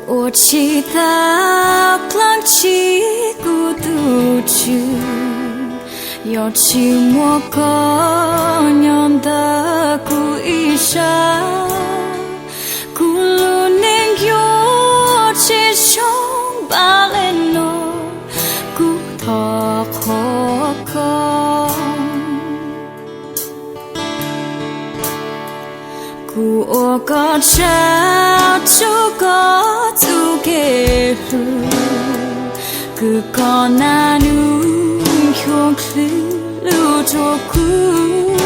Ua tsis tau dlaab tsi kuv tug Tswv, yog tsis muaj koj nyob ntawm kuv ib sab, kuv lub neej yuav tsis zoo npaum le nuav. Kuv thov qhuas koj, kuv ua koj tsaug rua koj txuj kev hlub, kws koj naj nub xyoo dlhwv lug rua kuv,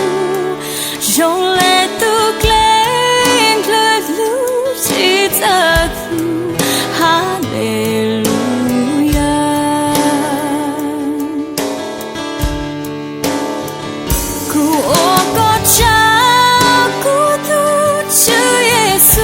zoo le tug dlev dlhwv lug tsis txawj txug. Haleluyas. Kuv ua koj tsaug kuv tug Tswv Yexus,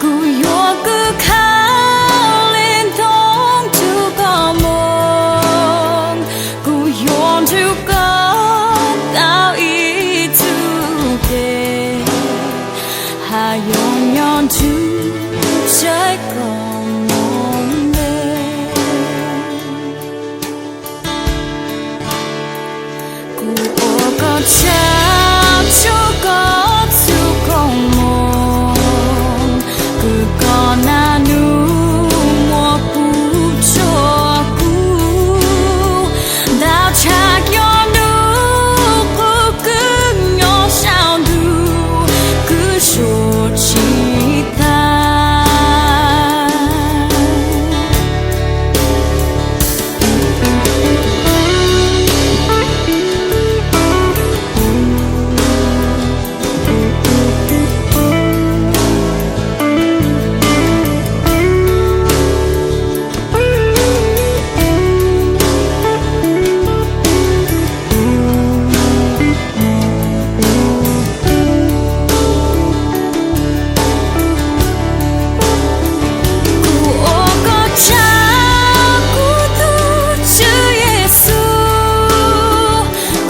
kuv yuav kws khauj le ntoo nrug koj moog, kuv yuav nrug koj tau ib txuj kev, has yuav nyob nrug nraim koj moog le. Kuv ua koj tsaug rua koj txuj koom moov, kws koj naj nub muab pub rua kuv, ntau tshaj cov nub qub kws nyob saum ntuj kws suav tsis tag. Kuv ua koj tsaug kuv tug Tswv Yexus,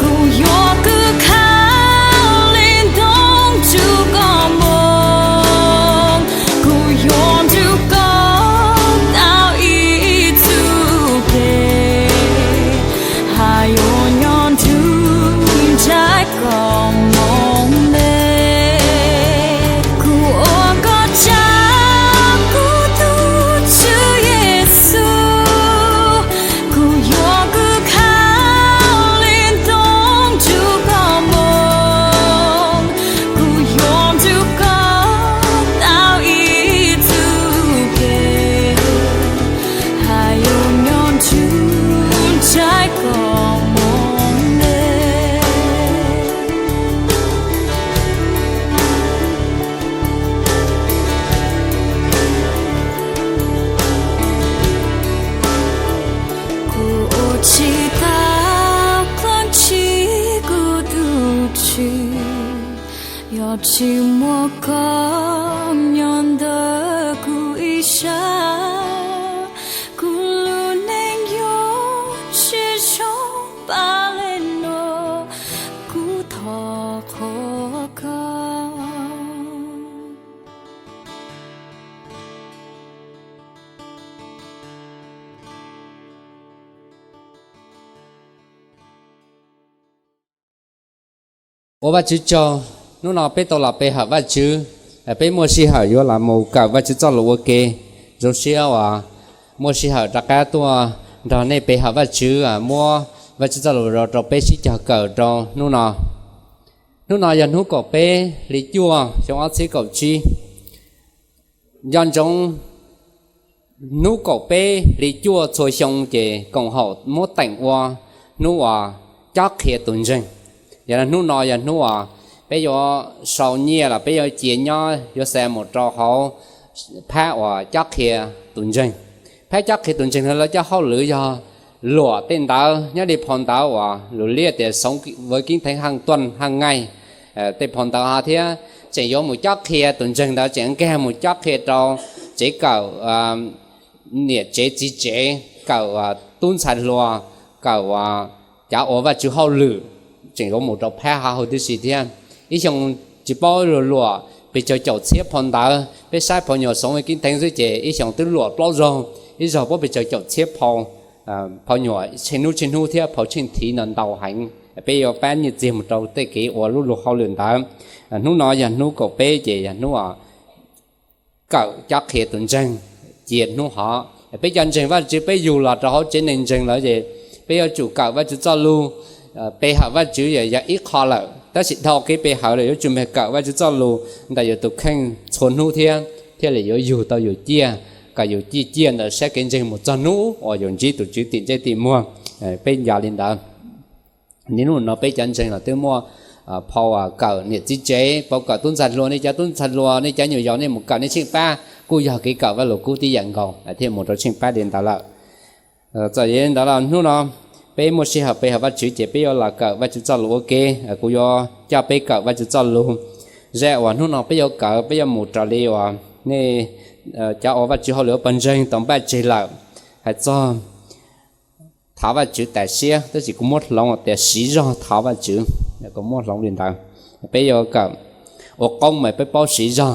kuv yuav kws khauj le ntoo nrug koj moog, kuv yuav nrug koj tau ib txuj kev, has yuav nyob nrug nraim koj moog le. Kuv ua koj tsaug kuv tug Tswv Yexus, kuv yuav kws khauj le ntoo nrug koj moog, kuv yuav nrug koj tau ib txuj kev, has yuav nyob nrug nraim koj moog le. Kuv ua tsis tau dlaab tsi kuv tug Tswv, yog tsis muaj koj nyob ntawm kuv ib sab, kuv lub neej yuav tsis zoo npaum le nuav. Kuv thov qhuas koj. Ua Vajtswv tsaug, hnub no peb tau los pe hawm Vajtswv, peb muaj sij hawm yuav los mus kawm Vajtswv txoj lus ua ke. Zoo siab uas muaj sij hawm rov qab tuaj nrog nej pe hawm Vajtswv, muab Vajtswv txoj lus rau peb sib cog kawm rau hnub no. Hnub no yog hnub kaum peb hli cuaj xyoo ob txhiab kaum tsib. Nco ntsoov hnub kaum peb hli cuaj txhua xyoo ces koom haum muab teem ua hnub uas cob qhia tus ntseeg. Yog li hnub no yog hnub uas peb yuav sau nyiaj los peb yuav cia nyob yuav xa mus rau hauv phab uas cob qhia tus ntseeg. Phab cob qhia tus ntseeg no lawv cov hauj lwm yog luam tej ntawv nyob li phau ntawv uas lus liab tias sống với Kinh Thánh hàng tuần hàng ngày. Tej phau ntawv ho thiab tseem yuav mus cob qhia tus ntseeg ntawd tseem nkag mus cob qhia rau tsev kawm, niam tsev txiv tsev, kawm tub ntxhais hluas, kawm cov ua Vajtswv hauj lwm, tseem yuav mus rau phab hav hauv tib si thiab. Ib xyoo tsis paub luag luam pes tsawg caum txhiab phau ntawv, peb saib phau nyuam Sống Kinh Thánh xwb ces ib xyoos twb luam plaub zaug, ib zaug puab pes tsawg caum txhiab phau. Phau nyuam tsheej hnub tsheej hnub thiab phau tsheej thiv no ntau heev. Peb yuav pab nyiaj txiag mus rau tej kev ua lub luag hauj lwm ntawd. Hnub no yog hnub kaum peb ces yog hnub kawm coj qhia tus ntseeg cia hnub hov. Peb cov ntseeg Vajtswv peb yug los rau hauv tsev neeg ntseeg lawm ces peb yuav tsum kawm Vajtswv txoj lus. Pe hawm Vajtswv yog ib qho lawm, tab sis dhau kev pe hawm lawm yuav tsum kawm Vajtswv txoj lus ntawm yus tus kheej txhua hnub thiab, thiaj li yuav yug tau yus ciaj, kom yus ciaj ciaj ntawm sab kev ntseeg mus txog hnub uas yus ntsib tus Tswv tim ntsej tim muag. Peb nco li ntawd. Niaj hnub no peb cov ntseeg los twb muaj phau kawm niam txiv tsev, phau kawm tub ntxhais hluas. Nej cov tub ntxhais hluas, nej cov nyuam yaus nej mus kawm nej tsheej pab kuj yog kev kawm Vajluskub tib yam nkaus thiaj mus rau tsheej pab li ntawd lawm. Txawm yog li ntawd los hnub no peb muaj sij hawm pe hawm Vajtswv ces peb yuav los kawm Vajtswv txoj lus ua ke. Kuv yuav coj peb kawm Vajtswv txoj lus. Zaj uas hnub no peb yuav kawm, peb yuav mus raws li uas nej cov ua Vajtswv hauj lwm pawg ntseeg tau npaj tseg lawm, hais txog thov Vajtswv tas siab, tab sis kuv muab hloov tias siv zog thov Vajtswv. Kuv muab hloov li ntawd. Peb yuav kawm, ua qoob mas peb paub siv zog,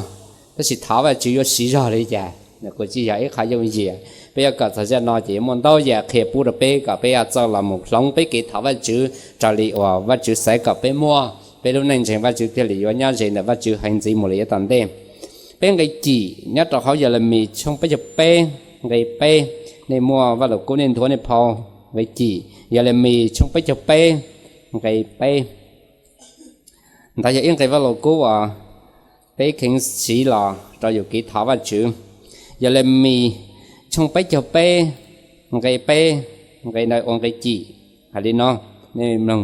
tab sis thov Vajtswv yuav siv zog li cas? Kuv tsis yog ib qho yooj yim. Peb yuav kawm txog zaj no ces yuav muaj ntau yam qhia pub rau peb kom peb txawj los mus hloov peb kev thov Vajtswv raws li uas Vajtswv xav kom peb muaj, peb lub neej ntseeg Vajtswv thiaj li yuav nyob ze ntawm Vajtswv heev ntxiv mus li yav tom ntej. Peb nqe cim nyob rau hauv Yelemis tshooj peb caug peb nqe peb. Nej muaj Vajluskub nej nthuav nej phau nqe cim, Yelemis tshooj peb caug peb nqe peb. Ntawd yog ib nqe Vajluskub uas peb kheev siv los rau yus kev thov Vajtswv. Yelemis tshooj peb caug peb nqe peb, nqe ntawd ua nqe cim hais li no, nej mloog.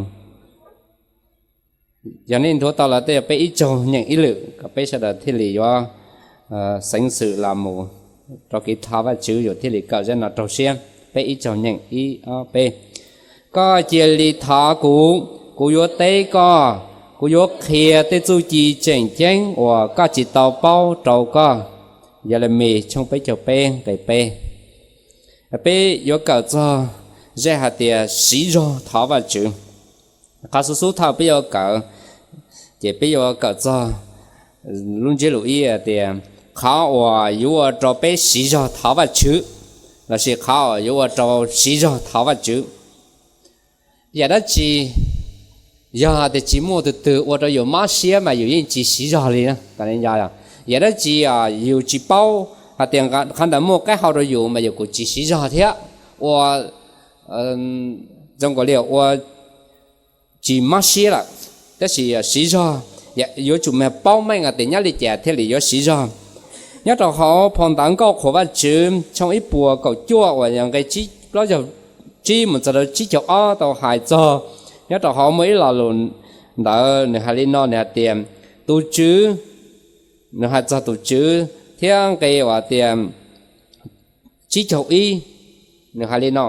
Yog nej nthuav tau lawm tej yog peb ib tsaug nyeem ib lwm kom peb sawv daws thiaj li yuav xeev xwm los mus rau kev thov Vajtswv, yus thiaj li kawm zaj no raug siab. Peb ib tsaug nyeem ib ob peb. Koj cia li thov kuv, kuv yuav teb koj, kuv yuav qhia tej txuj ci tseem ceeb uas koj tsis tau paub rau koj. Yelemis tshooj peb caug peb nqe peb. Peb yuav kawm txog zaj hais tias siv zog thov Vajtswv. Qhov xub xub thawj peb yuav kawm, ces peb yuav kawm txog lub ntsiab lus ib tias qhov uas yuav ua rau peb siv zog thov Vajtswv, lossis qhov uas yuav ua rau siv zog thov Vajtswv. Yam dab tsi yog tias tsis muaj tus twg ua rau yus mob siab mas yus yeej tsis siv zog li. Yam dab tsi yus tsis paub hais tias qhov ntawd muaj qab hau rau yus mas yus kuj tsis siv zog thiab, ua zoo nkaus li ua tsis mob siab lawm. Tab sis siv zog yuav tsum mag paub meej hais tias nyob li cas thiaj li yuav siv zog. Nyob rau hauv phau ntawv Nkauj Qhuas Vajtswv tshooj ib puas kaum cuaj uas yog nqe plaub caug tsib mus txog rau tsib caug ob tau hais txog, nyob rau hauv muaj ib lo lus ntawd nws hais li no, nws hais tias tus Tswv, nws hais txog tus Tswv thiab nqe uas tias tsib caug ib, nws hais li no: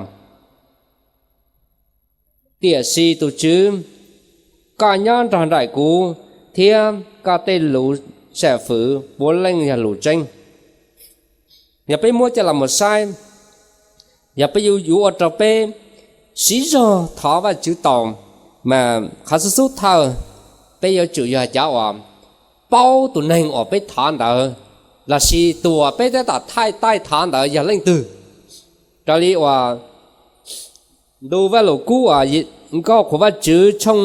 Tiam sis tus Tswv, koj nyob nrog nraim kuv, thiab koj tej lus sam fwm puav leej yog lus tseeb. Yog peb muab coj los mus saib, yog peb yuav ua rau peb siv zog thov Vajtswv tau, mas qhov xub xub thawj peb yuav tsum yog cov uas paub tus neeg uas peb thov ntawd, lossis tus uas peb tab tom thaij taij thov ntawd yog leej twg. Raws li uas ntu Vajluskub uas Nkauj Qhuas Vajtswv tshooj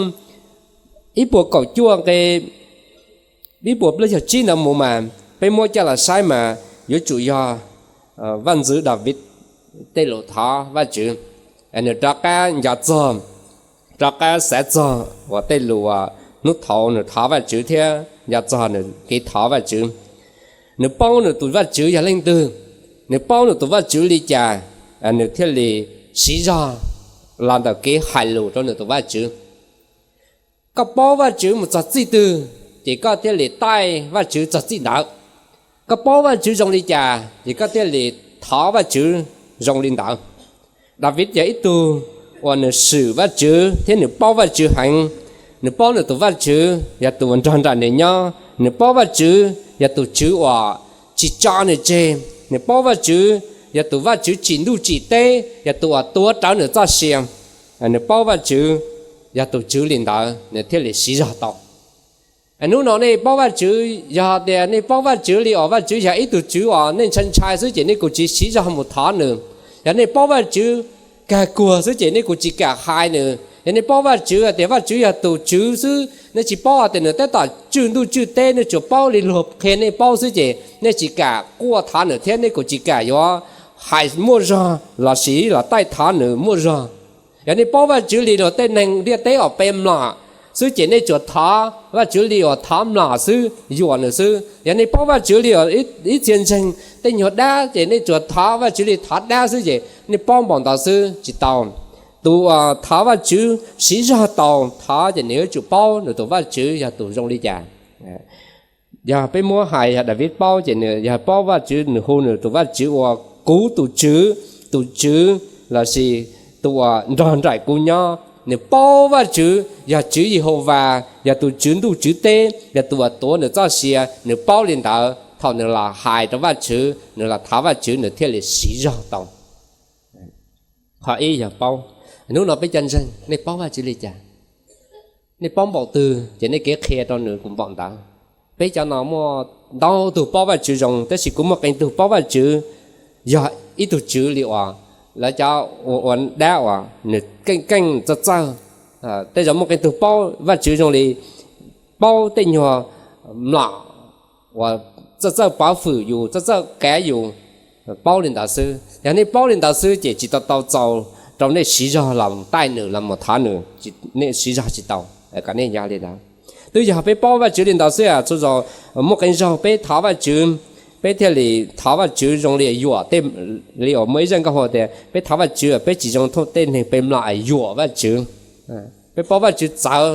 ib puas kaum cuaj nqe ib puas plaub caug tsib ntawd mus mas peb muab coj los saib mas yuav tsum yog vaj ntxwv Daviv tej lus thov Vajtswv. Nws rov qab nco txog, rov qab xav txog uas tej lus uas hnub thaud nws thov Vajtswv thiab nco txog nws kev thov Vajtswv. Nws paub nws tus Vajtswv yog leej twg, nws paub nws tus Vajtswv li cas, nws thiaj li siv zog los ntawm kev hais lus rau nws tus Vajtswv. Koj paub Vajtswv mus txog txij twg, ces koj thiaj li taij Vajtswv txog txij ntawd. Koj paub Vajtswv zoo li cas, ces koj thiaj li thov Vajtswv zoo li ntawd. Daviv yog ib tug uas nws swm Vajtswv thiab nws paub Vajtswv heev. Nws paub nws tus Vajtswv yog tus uas nrog nraim nws nyob, nws paub Vajtswv yog tus Tswv uas tsis tso nws tseg, nws paub Vajtswv yog tus Vajtswv tsim ntuj tsim teb, yog tus uas tuav rawv nws txoj sia. Nws paub Vajtswv yog tus Tswv li ntawd, nws thiaj li siv zog tau. Hnub no nej paub Vajtswv, yog tias nej paub Vajtswv li uas Vajtswv yog ib tug Tswv uas nej ntshai ntshai xwb ces nej kuj tsis siv zog mus thov nws. Yog nej paub Vajtswv kag kuag xwb ces nej kuj tsis kam hais nws. Yog nej paub Vajtswv tias Vajtswv yog tus Tswv xwb, nej tsis paub tias nws tab tom tswj ntuj tswj teb, nej tsuas paub li luag qhia nej paub xwb ces nej tsis kam quaj thov nws thiab nej kuj tsis kam yuav hais muaj zog los sis los taij thov nws muaj zog. Yog nej paub Vajtswv li luag tej neeg ntiaj teb uas pe mlom xwb ces nej tsuas thov Vajtswv li uas thov mlom xwb, yuam nws xwb. Yog nej paub Vajtswv li ib txhia ntseeg tej nyuag dab ces nej tsuas thov Vajtswv li thov dab xwb ces nej paub npaum ntawd xwb tsis tau. Tus uas thov Vajtswv siv zog tau thov ces nws yuav tsum paub nws tus Vajtswv yog tus zoo li cas. Yog peb muab hais yog Daviv paub ces nws yog paub Vajtswv nws hu nws tus Vajtswv ua kuv tus Tswv, tus Tswv los sis tus uas nrog nraim kuv nyob. Nws paub Vajtswv yog Tswv Yehauvas, yog tus Tswv ntuj Tswv teb, yog tus uas tuav nws txoj sia. Nws paub li ntawd, thaum nws los hais rau Vajtswv, nws los thov Vajtswv, nws thiaj li siv zog tau. Qhov ib yog paub. Hnub no peb cov ntseeg, nej paub Vajtswv li cas? Nej paub npaum twg ces nej kev qhia rau nws kuj npaum ntawd. Peb cov no muaj ntau tug paub Vajtswv zoo, tab sis kuv muaj qee tug paub Vajtswv yog ib tug Tswv li uas lawv cov ua dab uas nws keej keej txawj txawj. Tej zaum muaj qee tug paub Vajtswv zoo li paub tej nyuag mlom uas txawj txawj pov hwm yus, txawj txawj kav yus, paub li ntawd xwb. Yog nej paub li ntawd xwb ces tsis tau tau txaus rau nej siv zog los taij nws los mus thov nws, nej siv zog tsis tau. Kom nej yog li ntawd. Twb yog peb paub Vajtswv li ntawd xwb, txhua zaus muaj qee zaug peb thov Vajtswv, peb thiaj li thov Vajtswv zoo li yuam tej, li uas muaj ib zaj nkauj hu tias peb thov Vajtswv peb tsis zoo thooj tej neeg pe mlom yuam Vajtswv. Peb paub Vajtswv txawv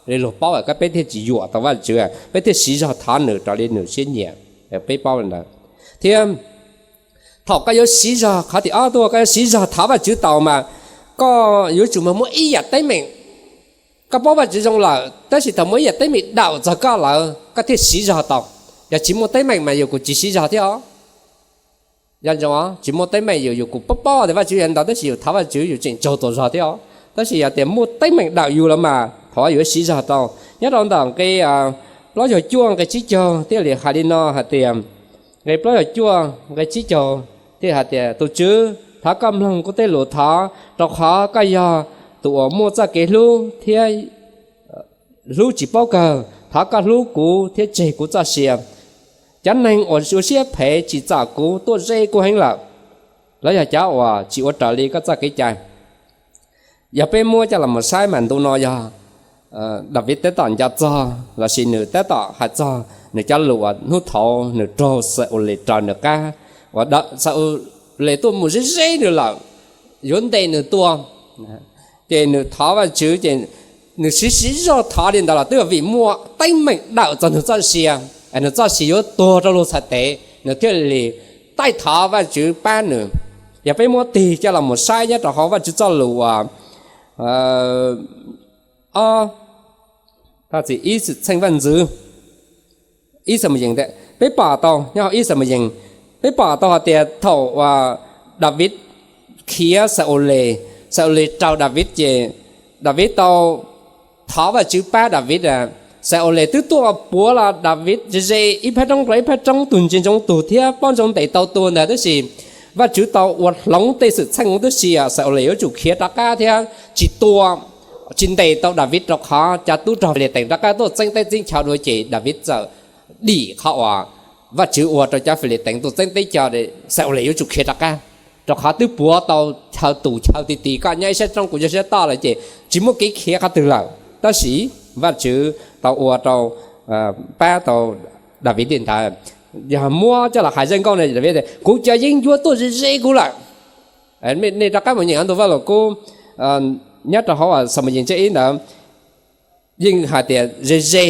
li luag paub, koj peb thiaj tsis yuam tau Vajtswv, peb thiaj siv zog thov nws raws li nws siab nyiam. Peb paub li ntawd. Thiab thaum koj yuav siv zog, qhov tim ob tuaj, koj yuav siv zog thov Vajtswv tau mas koj yuav tsum muaj ib yam teeb meem. Koj paub Vajtswv zoo lawm tab sis thaum muaj ib yam teeb meem dawm txog koj lawm koj thiaj siv zog tau. Yog tsis muaj teeb meem mas yus kuj tsis siv zog thiab os. Yog tsis muaj teeb meem yus, yus kuj paub paub tias Vajtswv yog ntawd tab sis yus thov Vajtswv yus tseem tsaug tuam zog thiab os. Tab sis yog tias muaj teeb meem dawm yus lawm mas thaum yuav siv zog tau. Nyob rau ntawm nqe plaub caug cuaj nqe tsib caug thiaj li hais li no hais tias, nqe plaub caug cuaj nqe tsib caug thiaj hais tias, tus Tswv, thov koj mloog kuv tej lus thov, rau qhov koj yog tus uas muaj txoj kev hlub thiab hlub tsis paub kawg. Thov koj hlub kuv thiab tseg kuv txoj sia. Cov neeg uas ua siab phem tsim txom kuv tuaj ze kuv heev lawm. Lawv yog cov uas tsis ua raws li koj txoj kev cai. Yog peb muab coj los mus saib mas ntu no yog Daviv tab tom nco txog lossis nws tab tom hais txog nws cov lus uas hnub thaud nws raug Xa-ules raws nws qab, uas Xa-ules tuaj mus ze ze nws lawm, yuav ntes nws tua, ces nws thov Vajtswv ces nws siv siv zog thov li ntawd los twb vim muaj teeb meem dawm txog nws txoj sia, nws txoj sia yuav tuag rau luag txhais tes, nws thiaj li taij thov Vajtswv pab nws. Yog peb muab tig coj los mus saib nyob rau hauv Vajtswv txoj lus uas ob, ib Xwmtxheej Vaj Ntxwv, ib Xamuyees, peb pom tau nyob hauv ib Xamuyees, peb pom tau hais tias thaum uas Daviv khiav Xa-ules, Xa-ules raug Daviv ces Daviv tau thov Vajtswv pab Daviv. Xa-ules twb tuaj puav los Daviv ze ze ib phab roob rau ib phab roob, tus ntsia ntsoov tus thiab paub ntsoov ntes tau tua ntag, tab sis Vajtswv tau ua hloov tej xwm txheej huv tib si, Xa-ules yuav tsum khiav rov qab thiab tsis tua, tsis ntes tau Daviv rau qhov cov tub rog Filitees rov qab tuaj txeeb teb txeeb chaw dua ces Daviv txawm dim qhov uas Vajtswv ua rau cov Filitees tuaj txeeb teb chaws, Xa-ules yuav tsum khiav rov qab, rau qhov twb puav tau chaw tus chaw ti ti, koj nyob ib sab roob kuv nyob sab toj lawm ces tsis muaj kev khiav qhov twg lawm. Tab sis Vajtswv tau ua rau, pab tau Daviv li ntawd. Yog muab coj los hais zaj nkauj no, Daviv tias kuv cov yeeb ncuab tuaj ze ze kuv lawm. Nej rov qab mus nyeem ntu Vaj Lug Kub nyob rau hauv Xamuyees tsab ib ntawd, yeej hais tias ze ze,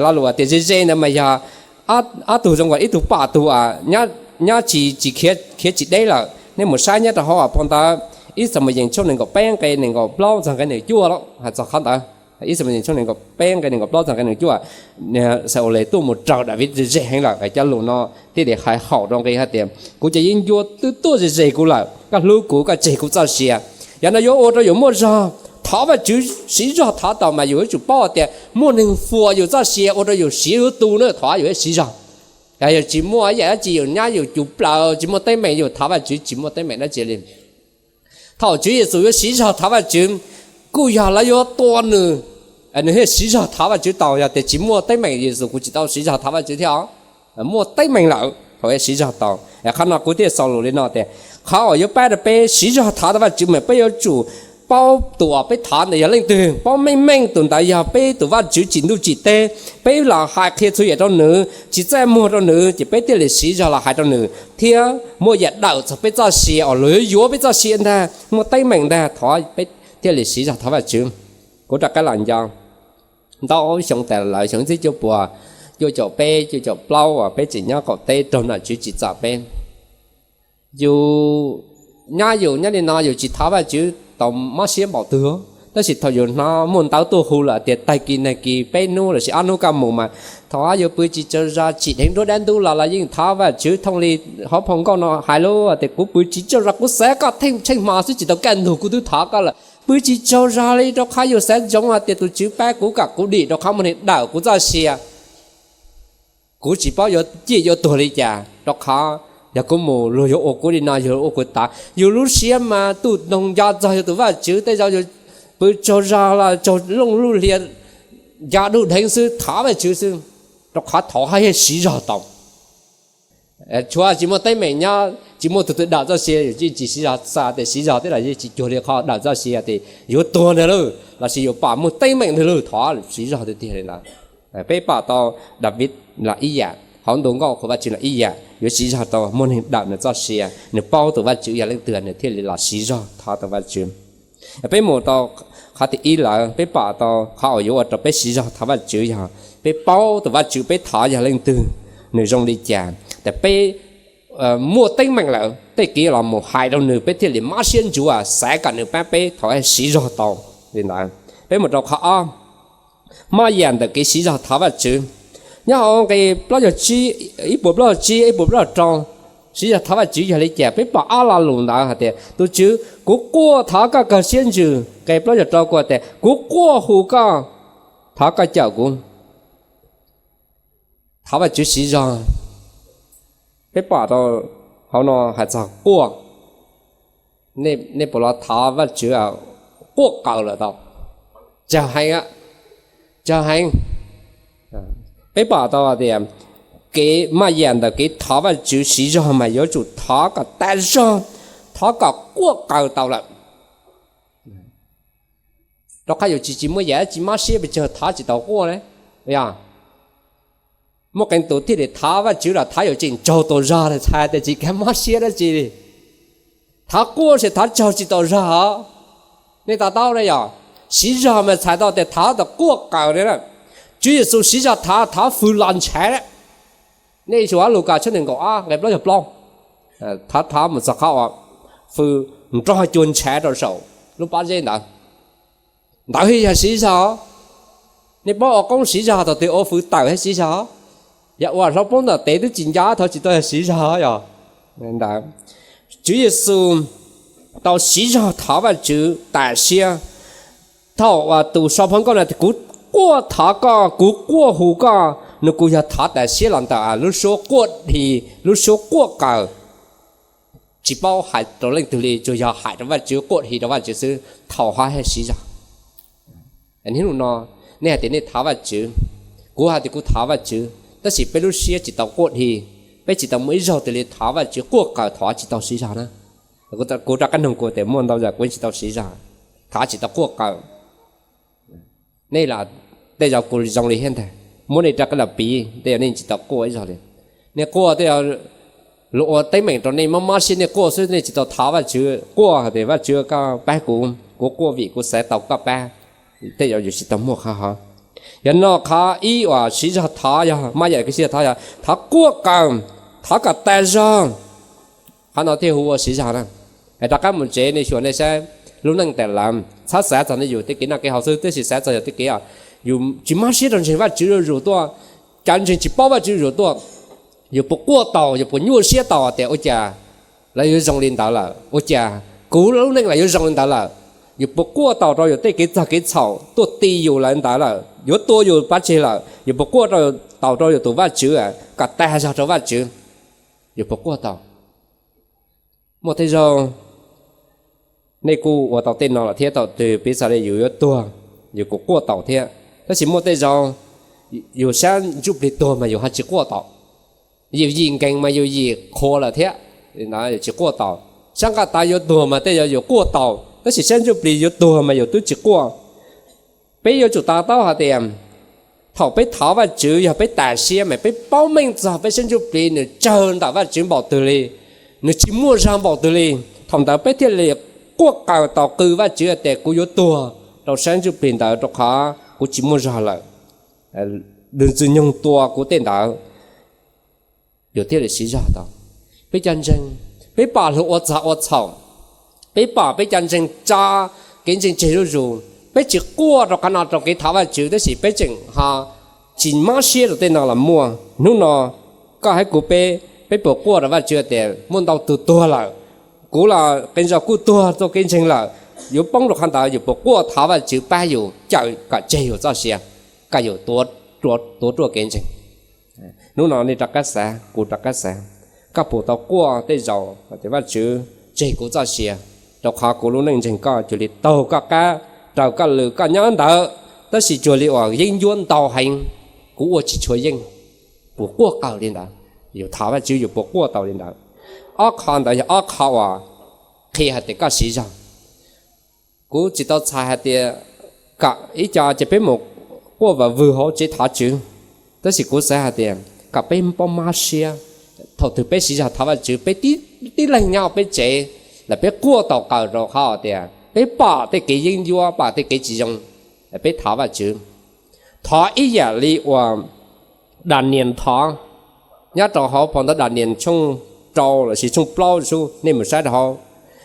lo lus tias ze ze ntawd mas yog ob tug zoo ua ib tug pom tug nyob tsis, tsis khiav tsis deb lawm. Nej mus saib nyob rau hauv phau ntawv ib Xamuyees tshooj nees nkaum peb nqe nees nkaum plaub txog nqe nees nkaum cuaj los hais txog qhov ntawd. Ib Xamuyees tshooj nees nkaum peb nqe nees nkaum plaub txog nqe nees nkaum cuaj, Xa-ules tuaj mus raug Daviv ze ze heev lawm, cov lus no thiaj li hais haum rau nqe hais tias kuv cov yeeb ncuab twb tuaj ze ze kuv lawm, koj hlub kuv, koj tseg kuv txoj sia. Yog no yuav ua rau yus muaj zog Thov Vajtswv siv zog thov tau mas yus yuav tsum paub tias muaj neeg fuam yus txoj sia ua rau yus siv yuav tu na, thov yus siv zog. Yog tsis muaj ib yam dab tsi, yus nyab yus cus plaws, tsis muaj teeb meem, yus thov Vajtswv tsis muaj teeb meem dab tsi li. Thaum Tswv Yexus yuav siv zog thov Vajtswv, kuj yog lawv yuav tua nws, nws thiaj siv zog thov Vajtswv tau. Yog tias tsis muaj teeb meem, Yexus kuj tsis tau siv zog thov Vajtswv thiab. Muaj teeb meem lawm thaum siv zog tau. Qhov no kuv thiaj xaus lus li no tias, qhov uas yuav pab rau peb siv zog thov tau Vajtswv mas peb yuav tsum paub tus uas peb thov ntawd yog leej twg, paub meej meej tus ntawd yog peb tus Vajtswv tsim ntuj tsim teb, peb los hais qhia txhua yam rau nws, tsis txaj muag rau nws, ces peb thiaj li siv zog los hais rau nws thiab muaj yam dawm txog peb txoj sia, uas luag yuav yuav peb txoj sia ntag, muaj teeb meem ntag, thov peb thiaj li siv zog thov Vajtswv. Kuv rov qab los nco ntau xyoo tas lawm, xyoo ib txhiab cuaj puas cuaj caum peb cuaj caum plaub uas peb tseem nyob qaum teb raug nom tswv tsim txom peb. Yus nyab yus nyob li no yus tsis thov Vajtswv tau mob siab npaum twg, tab sis thaum yus hnov muaj ntawv tuaj hu lawm tias tag kis nag kis peb hnub lossis ob hnub koj mus mas thov yuav pw tsis tsaug zog, tsim dheev nruab dab ntub los los yeej thov Vajtswv thooj li hauv phau nkauj no hais lawm tias kuv pw tsis tsaug zog, kuv xav koj theej tsheej hmo xwb tsis tau kaj ntug kuv twb thov koj lawm, pw tsis tsaug zog li rau qhov yus xav ntsoov hais tias tus Tswv pab kuv kom kuv dim rau qhov muaj neeg dawm kuv txoj sia. Kuv tsis paub yuav ciaj yuav tuag li cas rau qhov yog kuv mus luag yuav ua kuv li no, yuav ua kuv tav. Yus lub siab mas tuj ntoog nco txog yus tus Vajtswv, tej zaum yus pw tsaug zog los tsaug looj luj hlias, nco dub dheev xwb thov Vajtswv xwb, rau qhov thov haj yam siv zog tau. Tshuav tsis muaj teeb meem nyob, tsis muaj tus twg dawm txoj sia, yus yeej tsis siv zog, xav tias siv zog thiab los yeej tsis cuag li qhov dawm txoj sia tias yuav tuag ntag lauj lossis yuav pom muaj teeb meem ntag lauj, thov siv zog tiag tiag li ntawd. Peb pom tau Daviv los ib yam, hauv ntu nkauj qhuas Vajtswv los ib yam, yuav siv zog tau muaj neeg dawm nws txoj sia, nws paub tus Vajtswv yog leej twg nws thiaj li los siv zog thov tau Vajtswv. Peb mus rau qhov thib ib lawm, peb pom tau qhov uas yuav ua rau peb siv zog thov Vajtswv yog peb paub tus Vajtswv peb thov yog leej twg, nws zoo li cas. Tes peb muaj teeb meem lawm tej kev los mus hais rau nws peb thiaj li mob siab ntsuav xav kom nws pab peb thov siv zog tau li ntawd. Peb mus rau qhov ob, moj yam ntawm kev siv zog thov Vajtswv. Nyob hauv nqe plaub caug tsib, ib puas plaub caug tsib, ib puas plaub caug rau, siv zog thov Vajtswv yog li cas? Peb pom ob lo lus ntawd hais tias, tus Tswv, kuv quaj thov koj kawg siab ntsws, nqe plaub caug rau kuj tias kuv quaj hu koj, thov koj cawm kuv. Thov Vajtswv siv zog. Peb pom tau hauv no hais txog quaj, nej puas los thov Vajtswv quaj qaws lawm tau? Tsawg heev, tsawg heev. Peb pom tau tias kev maj yam ntawm kev thov Vajtswv siv zog mas yuav tsum thov kom tas zog, thov kom quaj qaws tau lawm. Rau qhov yus tsis, tsis muaj yam dab tsi mob siab pes tsawg thov tsis tau quaj ne. Yog muaj qee tus thiaj li thov Vajtswv los thov yus tseem tsaug tau zog txhais tias tsis kav mob siab dab tsi li. Thov quaj ces thov tsaug tsis tau zog os. Nej to taub ne, yog siv zog mas txhais tau tias thov tau quaj qaws li. Tswv Yexus siv zog thov, thov fws los ntshav. Nej xyuas Lukas tshooj nees nkaum ob nqe plaub caug plaub, thov, thov mus txog qhov uas fws nrog cuag ntshav rau saum lub pob zeb ntawd. Ntawd thiaj yog siv zog. Nej paub ua qoob siv zog thaum twg ua fws tawm thiaj siv zog? Yog ua hlau poob ntawm tes twb tsis nco thov tsis tau yog siv zog yog. Tswv Yexus tau siv zog thov Vajtswv tas siab. Thaum tus sau phau nkauj no tias kuv quaj thov koj, kuv quaj hu koj, nws kuj yog thov tas siab los ntawm lub suab quaj hi, lub suab quaj qaws. Tsis paub hais rau leej twg li, tsuas yog hais rau Vajtswv, quaj hi rau Vajtswv xwb, thaum hov thiaj siv zog. Niaj hnub no nej hais tias nej thov Vajtswv, kuv hais tias kuv thov Vajtswv, tab sis peb lub siab tsis tau quaj hi, peb tsis tau muaj ib zaug twg li thov Vajtswv quaj qaws, thov tsis tau siv zog na. Kuv rov qab nug kuv tias muaj ntau yam kuv tsis tau siv zog, thov tsis tau quaj qaws. Nej los tej zaum kuv zoo li thiab ntag, muab nej rov qab los piv tej zaum nej tsis tau quaj ib zaug li. Nej quaj tej zaum luag ua teeb meem rau nej mob mob siab nej quaj xwb, nej tsis tau thov Vajtswv, quaj tias Vajtswv koj pab kuv, kuv quaj vim kuv xav tau koj pab. Tej zaum yus tsis tau muaj qhov hov. Yog no qhov ib uas siv zog thov yog maj yam kev siv zog thov yog thov quaj qaws, thov kom tas zog. Qhov no thiaj hu ua siv zog na. Rov qab mus tsev nej xyuas nej saib lub neej tas lawm, txhob xav txog nej yus tej kev noj kev haus xwb, tab sis xav txog yog tej kev yus tsis mob siab rau ntseeg Vajtswv zuj zus tuaj. Cov ntseeg tsis paub Vajtswv zuj zus tuaj, yus puas quaj tau, yus puas nyuaj siab tau tias ua cas lawv yuav zoo li ntawd lawm, ua cas kuv lub neej los yuav zoo li ntawd lawm? Yus puas quaj taus rau yus tej kev txog kev txhaum tuaj ti yus lawm ntawd lawm, yuav tua yus pov tseg lawm, yus puas quaj taus rau yus tus Vajtswv, kom tag zog rau Vajtswv? Yus puas quaj taus? Muaj tej zaug nej kuj ua tau tej no lawm thiab, thaum twg piv xam li yus yuav tuag, yus kuj quaj taus thiab. Tab sis muaj tej zaug yus sab ntsuj plig tuag mas yus ho tsis quaj taus. Yus yim nkees mas yus yim qhuav lawm thiab, yus tsis quaj taus. Sab nqaj tav yuav tuag mas tej zaug yus quaj taus, tab sis sab ntsuj plig yuav tuag mas yus twb tsis quaj. Peb yuav tsum to taub hais tias thaum peb thov Vajtswv yog peb tas siab mas peb paub meej txog peb sab ntsuj plig nws tsawg ntawm Vajtswv npaum twg li, nws tsis muaj zog npaum twg li. Thaum ntawd peb thiaj li quaj qw tau qw Vajtswv tias kuv yuav tuag rau sab ntsuj plig ntawd rau qhov kuv tsis muaj zog lawm, Ntxwg Nyoog tua kuv tej ntawd. Yus thiaj li siv zog tau. Peb cov ntseeg, peb pom luag ua txog ua txhaum, peb pom peb cov ntseeg tso kev ntseeg tseg zuj zus, peb tsis quaj rau qhov no rau kev thov Vajtswv, tab sis peb tseem ho tsis mob siab rau tej no los muaj. Hnub no koj thiab kuv peb, peb puas quaj rau Vajtswv tias muaj ntau tus tuag lawm, kuv los qee zaug kuj tuag txoj kev ntseeg lawm, yuav poob rau qhov ntawd, yus puas quaj thov Vajtswv pab yus cawm kom tseg yus txoj sia, kom yus tuav ruaj kev ntseeg? Hnub no nej rov qab xav, kuv rov qab xav, koj puas tau quaj tej zaum tias Vajtswv tseg kuv txoj sia, rau qhov kuv lub neej ntseeg koj cuag li taug koj qab, raws koj lw koj nyob ntawd, tab sis cuag li uas yeeb ncuab ntau heev, kuv ua tsis tshua yeej. Puas quaj qw li ntawd? Yus thov Vajtswv yus puas quaj tau li ntawd? Ob qho ntawd yog ob qho uas qhia hais tias koj siv zog. Kuv tsis tau txhais hais tias kom ib co ces peb mus quaj vam vwg hauv tsev thov Tswv, tab sis kuv xav hais tias kom peb paub mob siab. Thaum twg peb siv zog thov Vajtswv, peb tib leeg nyob peb tsev los peb quaj tau qw rau qhov tias peb pom tej kev yeeb ncuab, pom tej kev tsis zoo, peb thov Vajtswv. Thov ib yam li uas Daniel thov, nyob rau hauv phau ntawv Daniel tshooj rau lossis tshooj plaub, nej mus saib rau hauv.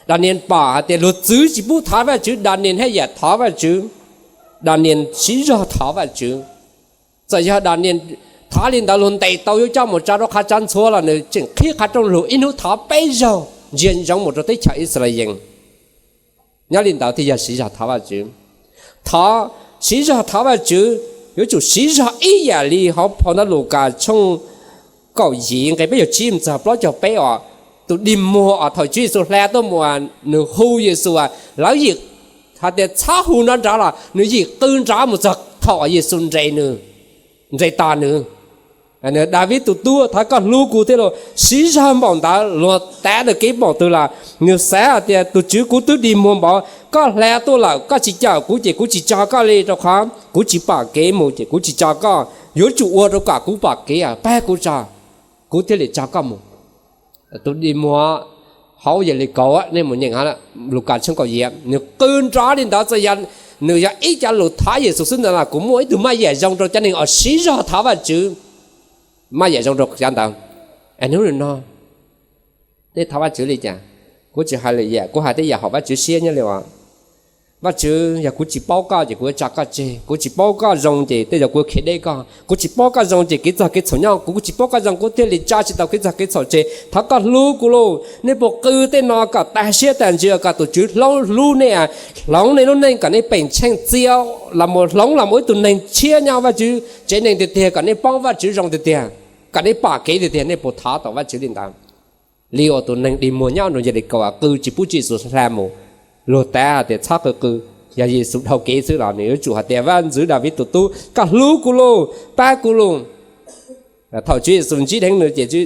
Daniel pom hais tias luag txwv tsis pub thov Vajtswv, Daniel haj yam thov Vajtswv. Daniel siv zog thov Vajtswv. Txawm yog Daniel thov li ntawd luag ntes tau yuav coj mus tso rau qhov tsav ntxhuav los nws tseem qhib qhov rooj lug ib hnub thov peb zaug ntsia ntsoov mus rau teb chaws Yixalayees. Nyob li ntawd thiaj yog siv zog thov Vajtswv. Thov, siv zog thov Vajtswv yuav tsum siv zog ib yam li hauv phau ntawv Lukas tshooj kaum yim nqe peb caug tsib mus txog plaub caug peb os. Tus dig muag os, thaum Tswv Yexus hla tuaj mus, nws hu Yexus, lawv yim hais tias txhob hu nrov nrov los nws yim qw nrov mus txog thaum Yexus nres nws, nres tos nws. Daviv tus tub, thov koj hlub kuv thiab lauj. Siv zog npaum ntawd, luag tav nws kev npaum twg los nws xav hais tias tus Tswv, kuv twb dig muag npaum, koj hla tuaj lawm koj tsis cawm kuv ces kuv tsis tso koj li, rau qhov kuv tsis pom kev mus ces kuv tsis tso koj. Yuav tsum ua rau kom kuv pom kev, pab kuv tso, kuv thiaj li tso koj mus. Tus dig muag hauv Yes Lis Kaus, nej mus nyeem Lukas tshooj kaum yim, nws qw nrov li ntawd. Txawm yog nws yog ib co lus thov Yexus xwb ntawd los kuj muaj ib tug maj yam zoo rau cov neeg uas siv zog thov Vajtswv, maj yam zoo rau cov ntawd. Hnub no nej thov Vajtswv li cas? Kuv tsis hais lwm yam, kuv hais tej yam haum Vajtswv siab nyob li uas, Vajtswv, yog kuv tsis paub koj ces kuv yuav tso koj tseg. Kuv tsis paub koj zoo ces tej zaum kuv yuav khiav deb koj. Kuv tsis paub koj zoo ces kev txog kev txhaum nyob kuv, kuv tsis paub koj zoo kuv thiaj li tso tsis tau kev txog kev txhaum tseg. Thov koj hlub kuv lauj. Nej puas qw tej no kom tag siab tag ntsws kom tus Tswv hlub nej, hloov nej lub neej kom nej peem tsheej txia los mus hloov los mus ib tug neeg tshiab nyob Vajtswv tsev neeg tiag tiag, kom nej paub Vajtswv zoo tiag tiag, kom nej pom kev tiag tiag. Nej puas thov tau Vajtswv li ntawd? Li uas tus neeg dig muag nyob rau Yes Lis Kaus qw tsis pub Tswv Yexus hla mus, luag tav tias txhob qw qw, yog Yexus dhau kev xwb los nws yuav tsum hais tias, Vaj ntxwv Daviv tus tub, koj hlub kuv lauj, pab kuv lauj. Thaum Tswv Yexus ntsib dheev nws ces Tswv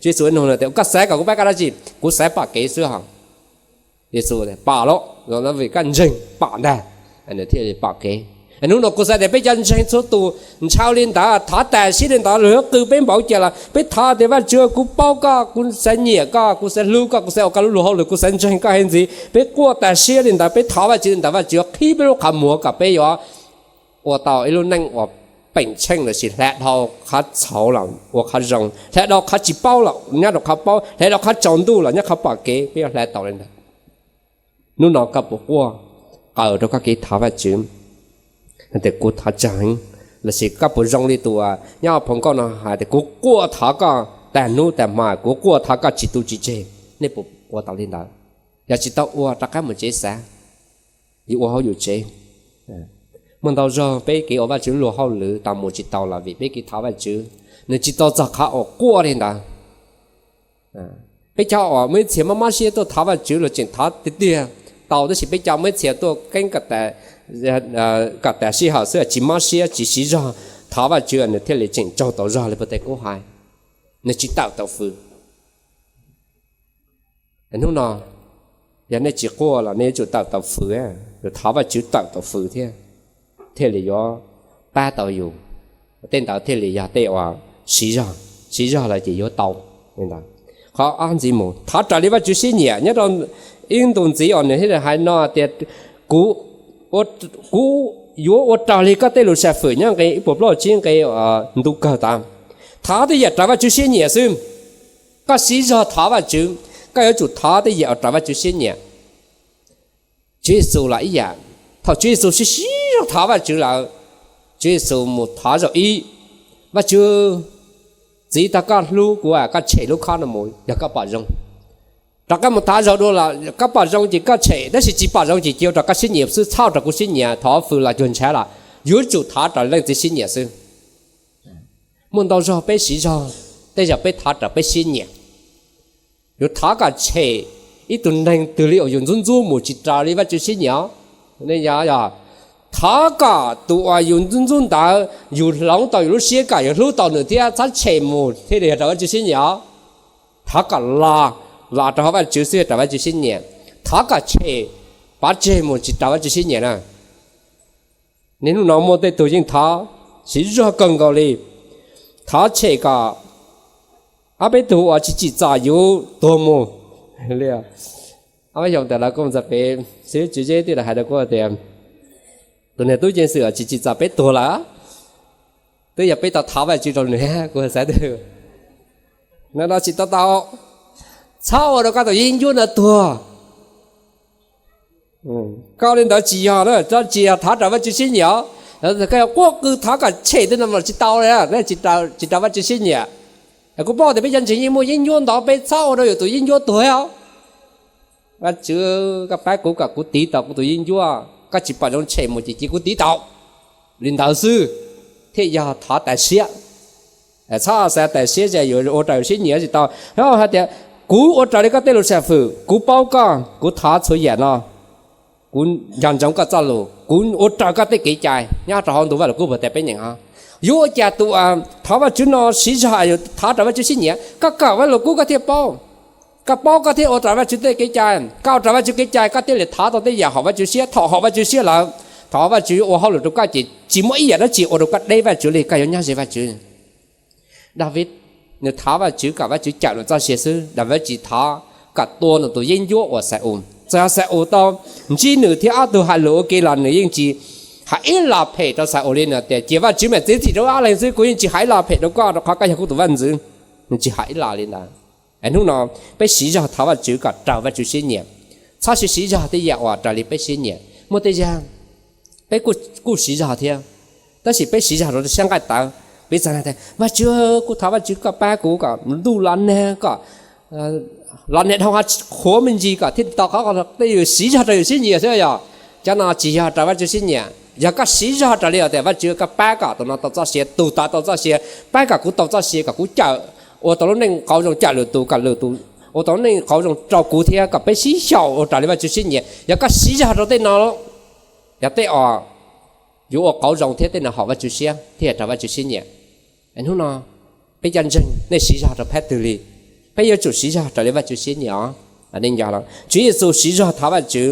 Yexus nug nws tias, koj xav kom kuv pab koj dab tsi? Kuv xav pom kev xwb hos. Yexus, pom lauj, vim koj ntseeg pom ntag, nws thiaj li pom kev. Hnub no kuv xav tias peb cov ntseeg txhua tus ntshaw li ntawd, thov tas siab li ntawd, luag yuav qw peb npaum cas los peb thov tias, Vajtswv, kuv paub koj, kuv xav nyiam koj, kuv xav hlub koj, kuv xav ua koj lub luag hauj lwm, kuv xav ntseeg koj heev ntxiv. Peb quaj tas siab li ntawd, peb thov Vajtswv li ntawd, Vajtswv yuav qhib peb lub qhov muag kom peb yuav ua tau ib lub neej uas peem tsheej lossis hla dhau qhov txhaum los ua qhov zoo, hla dhau qhov tsis paub los nyob rau qhov paub, hla dhau qhov tsaus ntuj los nyob qhov pom kev, peb yuav hla tau li ntawd. Hnub no koj puas quaj qw rau koj kev thov Vajtswv tias kuv thov tsaug heev, lossis koj puas zoo li tus nyob hauv phau nkauj no hais tias kuv quaj thov koj tag hnub tag hmo, kuv quaj thov koj tsis tu tsis tseg? Nej puas ua tau li ntawd? Yog tsis tau ua, rov qab mus tsev xav. yus ua hauj yus tsev. Muaj ntau zog peb kev ua Vajtswv luag hauj lwm tas mus tsis tau los vim peb kev thov Vajtswv nws tsis tau txog qhov uas quaj li ntawd. Peb cov uas muaj ib txhia mob mob siab tuaj thov Vajtswv los tseem thov tiag tiag tau, tab sis peb cov muaj ib txhia tuaj keeb kom tas sij hawm xwb tsis mob siab tsis siv zog thov Vajtswv nws thiaj li tseem tsaug tau zog li puag ta kuv hais, nws tsis tawm tau fws. Hnub no yog nej tsis quaj los nej yuav tsum tawm tau fws, yuav thov Vajtswv tawm tau fws thiab, thiaj li yuav pab tau yus. Tej ntawd thiaj li yog tej uas siv zog, siv zog lawm ces yuav tau li ntawd. Qhov ob ntxiv mus thov raws li Vajtswv siab nyiam. Nyob rau ib ntu ntxiv uas nws thiaj li hais no tias, kuv, kuv yuav ua raws li koj tej lus sam fwm nyob nqe ib puas plaub tsib nqe ntu kawg tas. Thov tej yam raws Vajtswv siab nyiam xwb. Koj siv zog thov Vajtswv, koj yuav tsum thov tej yam uas raws Vajtswv siab nyiam. Tswv Yexus los ib yam, thaum Tswv Yexus siv siv zog thov Vajtswv lawm, Tswv Yexus mus thov zaum ib, Vajtswv, txiv, tau koj hlub kuv, koj tshem lub khob no mus yog koj pom zoo. Rov qab mus thov zaum dua los koj pom zoo ces koj tshem, tab sis tsis pom zoo ces cia ua raws koj siab nyiam xwb, txhob ua raws kuv siab nyiam, thov fws los cuag ntshav los yuav tsum thov raws leej txiv siab nyiam xwb. Muaj ntau zog peb siv zog, tej zaum peb thov raws peb siab nyiam. Yuav thov kom tshem ib tug neeg twg li uas yus ntxub ntxub mus tsis raws li Vajtswv siab nyiam. Thov kom tus uas yus ntxub ntxub ntawd yus hloov tau yus lub siab kom yus hlub tau nws thiab txhob tshem mus thiaj li yog raws Vajtswv siab nyiam. Thov kom los, los rau hauv Vajtswv xwb yog raws Vajtswv siab nyiam. Thov kom tshem, pov tseg mus tsis raws Vajtswv siab nyiam na. Niaj hnub no muaj tej tug yeej thov siv zog kawg nkaus li, thov tshem kom ob peb tug uas tsis tsim txom yus tuag mus li. Ob peb xyoos tas lawv kuj mus txog pem xib hwb Tswv Zeb twb hais rau kuv tias tus niag tub ceev xwm uas tsis tsim txom peb tuag lawm, twb yog peb tau thov Vajtswv rau nws, kuv xav tias no no tsis tau tau, txhob ua rau koj tus yeeb ncuab no tuag. Koj li ntawd tsis yog, tsis yog thov raws Vajtswv siab nyiam. Koj yog quaj qw thov kom tshem tej no mas tsis tau li, tsis raws Vajtswv siab nyiam. Kuv paub tias peb cov ntseeg yeej muaj yeeb ncuab ntau, peb txhob ua rau yus tus yeeb ncuab tuag os. Vajtswv, koj pab kuv kom kuv tiv tau kuv tus yeeb ncuab, koj tsis pom zoo tshem mus ces cia kuv tiv tau. Li ntawd xwb thiaj yog thov tas siab. Txhob xav tas siab ces yuav ua raws siab nyiam tsis tau. Hais tias kuv ua raws li koj tej lus sam fwm, kuv paub koj, kuv thov txhua yam no, kuv nco ntsoov koj txoj lus, kuv ua raws koj tej kev cai nyob rau hauv ntu Vajluskub puag ta peb nyeem os. Yuav ua cas tus uas thov Vajtswv no siv zog thov raws Vajtswv siab nyiam? Koj kawm Vajluskub koj thiaj paub. Koj paub koj thiaj ua raws Vajtswv tej kev cai, koj ua raws Vajtswv kev cai koj thiaj li thov tau tej yam haum Vajtswv siab. Thaum haum Vajtswv siab lawm, thaum Vajtswv yuav ua hauj lwm rau koj ces tsis muaj ib yam dab tsi ua rau koj deb Vajtswv li, koj yuav nyob ze Vajtswv. Daviv, nws thov Vajtswv kom Vajtswv cawm nws txoj sia xwb, Daviv tsis thov kom tua nws tus yeeb ncuab uas Xa-ules. Txawm yog Xa-ules tau ntsib nws thiab ob tug hais lus ua ke los nws yeej tsis hais ib los phem rau Xa-ules li, nws tias cia Vajtswv mam txiav txim rau ob leeg xwb, kuv yeej tsis hais ib los phem rau koj rau qhov koj yog kuv tus vaj ntxwv. Nws tsis hais ib los li ntawd. Es hnub no peb siv zog thov Vajtswv kom raws Vajtswv siab nyiam, txhob siv siv zog tej yam uas raws li peb siab nyiam. Muaj tej yam peb kuj siv zog thiab, tab sis peb siv zog rau siab nqaij tawv. Piv txwv tias, Vajtswv, kuv thov Vajtswv koj pab kuv kom ntuj los nag, kom los nag dhau qhuav me ntsis kom thiaj tau qhov, tej yam siv zog raws yus siab nyiam xwb yog. Cov no tsis yog raws Vajtswv siab nyiam. Yog koj siv zog raws li tias, Vajtswv, koj pab kom tus no tau txoj sia, tus tod tau txoj sia, pab kom kuv tau txoj sia, kom kuv cawm, ua tau lub neej qauv zoo cawm lwm tus, kom lwm tus ua tau lub neej qauv zoo rau kuv thiab, kom peb sib xyaum ua raws li Vajtswv siab nyiam. Yog koj siv zog rau tej no, yog tej uas yuav ua qauv zoo thiab tej no haum Vajtswv siab thiab raws Vajtswv siab nyiam. Hnub no peb cov ntseeg nej siv zog rau phab twg li? Peb yuav tsum siv zog raws li Vajtswv siab nyiam os. Tswv Yexus siv zog thov Vajtswv,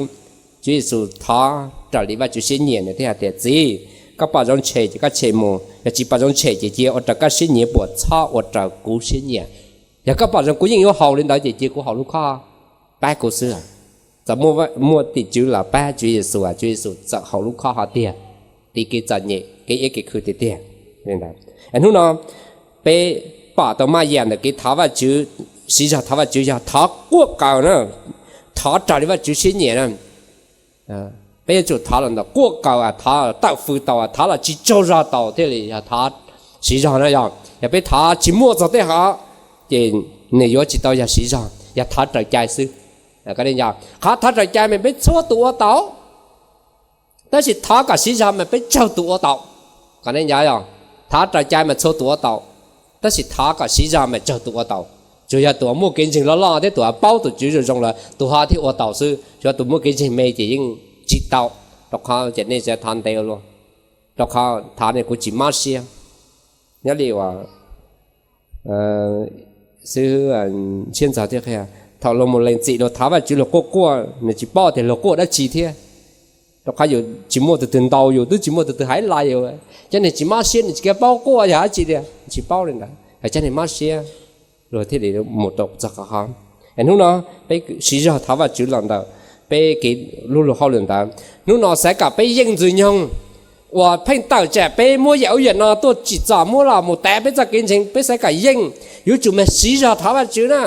Tswv Yexus thov raws li Vajtswv siab nyiam, nws thiaj hais tias, Txiv, koj pom zoo tshem ces koj tshem mus, yog tsis pom zoo tshem ces cia ua raws koj siab nyiam, puas txhob ua raws kuv siab nyiam. Yog koj pom zoo kuv yeej yuav haus li ntawd ces cia kuv haus lub khob, pab kuv xwb. Txawm muaj tim tswv los pab Tswv Yexus, Tswv Yexus txawm haus lub khob hov tiag, tiv kev txom nyem, kev iab kev khw tiag tiag. Hnub no peb pom tau maj yam ntawm kev thov Vajtswv, siv zog thov Vajtswv yog thov quaj qw na, thov raws li Vajtswv siab nyiam na. Peb yuav tsum thov los ntawm quaj qw, thov tawm fws tau, thov los tsis tsaug zog tau thiaj li yog thov siv zog na yog. Yog peb thov tsis muaj txog tej hov, ces nws yuav tsis tau yog siv zog, yog thov raws cai xwb. Qhov thov raws cai mas peb txhua tus ua tau. Tab sis thov kom siv zog mas peb tsawg tus ua tau. Kom nej nco os, thov raws cai mas txhua tus ua tau, tab sis thov kom siv zog mas tsawg tus ua tau. Tsuas yog tus uas muaj kev ntseeg loj loj thiab tus uas paub tus Tswv zoo zoo lawm tus ho thiaj ua tau xwb, tsuas yog tus muaj kev ntseeg me ces yeej tsis tau. Rau qhov ces nej thov ntev ua luaj, rau qhov thov ne kuv tsis mob siab. Nyob li uas xib hwb Ntshiab Ntxawg thiaj qhia, thaum luag mus lees txim luag thov Vajtswv luag quaj quaj nws tsis paub tias luag quaj dab tsi thiab, rau qhov yus tsis muaj tus twg ntaus yus, twb tsis muaj tus twg hais li yus, cov neeg tsis mob siab nws tsis paub quaj yog dab tsi tiag, tsis paub li ntawd, cov neeg mob siab luag thiaj li mus rau txog qhov. Hnub no peb siv zog thov Vajtswv los ntawm peb kev lub luag hauj lwm ntawd. Hnub no xav kom peb yeej Ntxwg Nyoog uas pheej tawm tsam peb muab yam ub yam no tuaj tsim txom muab los mus tav peb txoj kev ntseeg, peb xav kom yeej, yuav tsum mas siv zog thov Vajtswv na.